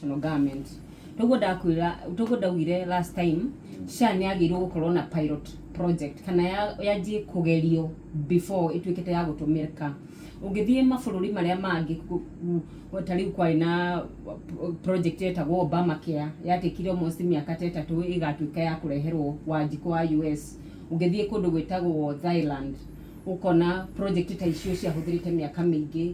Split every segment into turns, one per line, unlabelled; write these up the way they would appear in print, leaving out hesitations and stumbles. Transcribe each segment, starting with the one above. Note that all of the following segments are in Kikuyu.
National government, toguo ndakwĩra, toguo ndaugire last time, SHA nĩ yagĩrĩirwo gũkorwo na pilot project kana yanjie kũgerio before ĩtuĩkĩte ya gũtũmĩka. Ũngĩthiĩ mabũrũri marĩa mangĩ, ta rĩu kwarĩ na project yetagwo Obamacare, yatekire almost mĩaka ta 3 ĩgatuĩka ya kũreherwo Wanjikũ wa US. Ũngĩthiĩ kũndũ gwĩtagwo Thailand, ũkona project ta icio ciahũthĩrĩte mĩaka mĩingĩ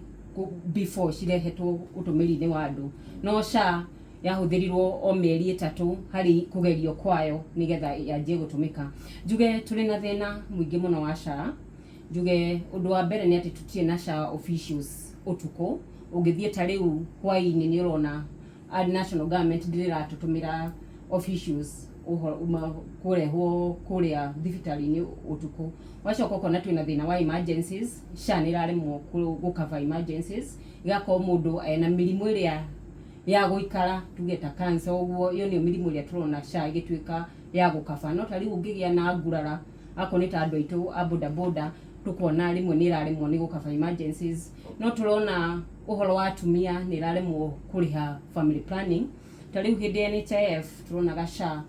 before cirehetwo ũtũmĩri-inĩ wa andũ, no SHA yahũthĩrirwo o mĩeri 3 harĩ kũgerio kwayo nĩgetha yanjie gũtũmĩka. Njuge tũrĩ na thĩna mũingĩ mũno wa SHA. Njuge ũndũ wa mbere nĩ atĩ tũtirĩ na SHA officials ũtukũ. Ũngĩthiĩ ta rĩu hwaĩ-inĩ, nĩ ũrona national government ndĩrĩ ĩratũtũmĩra officials kũrehwo kũrĩa thibitarĩ-inĩ ũtukũ. Wacoka ũkona twĩna thĩna wa emergencies. SHA nĩ ĩraremwo gũcover emergencies, igakorwo mũndũ ena mĩrimũ ĩrĩa ya gũikara, tuge ta cancer ũguo, ĩyo nĩyo mĩrimũ ĩrĩa tũrona SHA ĩgĩtuĩka ya gũcover. No ta rĩu ũngĩgĩa na ngurara, akorwo nĩ ta andũ aitũ a bodaboda, tũkona rĩmwe nĩ ĩraremwo nĩ gũcover emergencies. No tũrona ũhoro wa atumia nĩ ĩraremwo kũrĩha family planning. Ta rĩu hĩndĩ ya NHIF, turonaga SHA,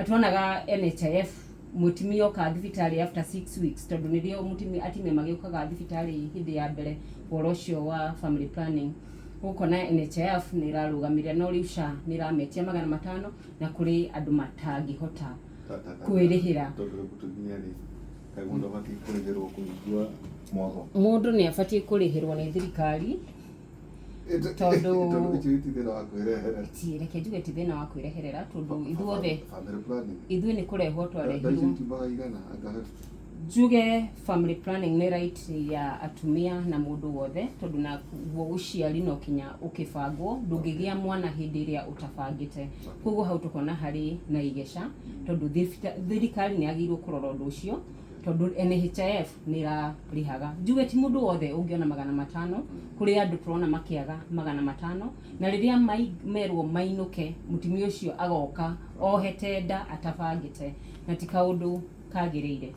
tuonaga NHIF, mũtumia oka thibitarĩ after 6 weeks, tondũ nĩrĩo mũtumia, atumia magĩũkaga thibitarĩ hĩndĩ ya mbere ũhoro ũcio wa family planning, ũkona NHIF nĩ ĩrarũgamĩrĩra, no rĩu SHA nĩ ĩrametia 500 na kũrĩ andũ matangĩhota kwĩrĩhĩra.
Tondũ mũtumia rĩ, kaĩ mũndũ abatiĩ kũrĩhĩrwo kũhingua mwatho?
Mũndũ nĩ abatiĩ kũrĩhĩrwo nĩ thirikari.
Tondũ icio ti thĩna wa kwĩreherera.
Ti, reke njuge ti thĩna wa kwĩreherera, tondũ ithuothe
Family planning.
ithuĩ nĩ kũrehwo
Nda icio
twarehirwo.
itiumbaga igana anga 50.
Njuge family planning nĩ right ya atumia na mũndũ wothe, tondũ naguo ũciari no kinya ũkĩbangwo. Ndũngĩgĩa mwana hĩndĩ ĩrĩa ũtabangĩte. Koguo hau tũkona harĩ na igeca, tondũ thirikari nĩ yagĩrĩirwo kũrora ũndũ ũcio, tondũ NHIF nĩ ĩrarĩhaga. Njuge ti mũndũ wothe ũngĩona 500. Kũrĩ andũ tũrona makĩaga 500, na rĩrĩa merwo mainũke, mũtumia ũcio agoka ohete nda atabangĩte, na ti kaũndũ kagĩrĩire.